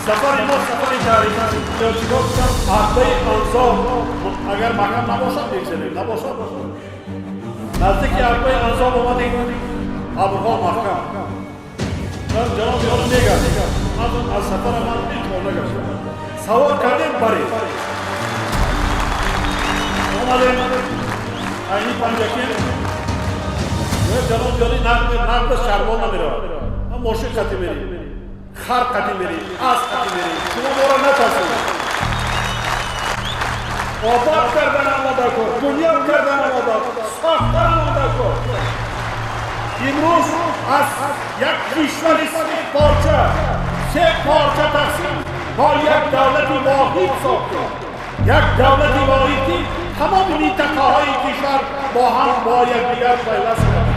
Сафари мо сафари таърихӣ. Чикор кунам? Арбаи Анзоб агар маҳкам набошад, мегзарем, набошад. Наздики Арбаи Анзоб омадем, абрҳо маҳкам. Ҷаноб ёро мегардем. Аз сафара ман ҳеҷ нагаштам. Савор кардем, барем. Омадем айни Панҷакент. Ҷаноб ҷони, нақд шарбон намеравад. Мошин қати мерем, хар қати мерем, асп қати мерем. Шумо моро натарсед. Обод кардан омода кор, бунёд кардан омода, сохтан омода кор. Имрӯз аз як кишвари се порча, се порча тақсим, мо як давлати воҳид сохтем, як давлати воҳид, ки тамоми минтақаҳои кишвар бо ҳам, бо якдигар пайваст шуданд.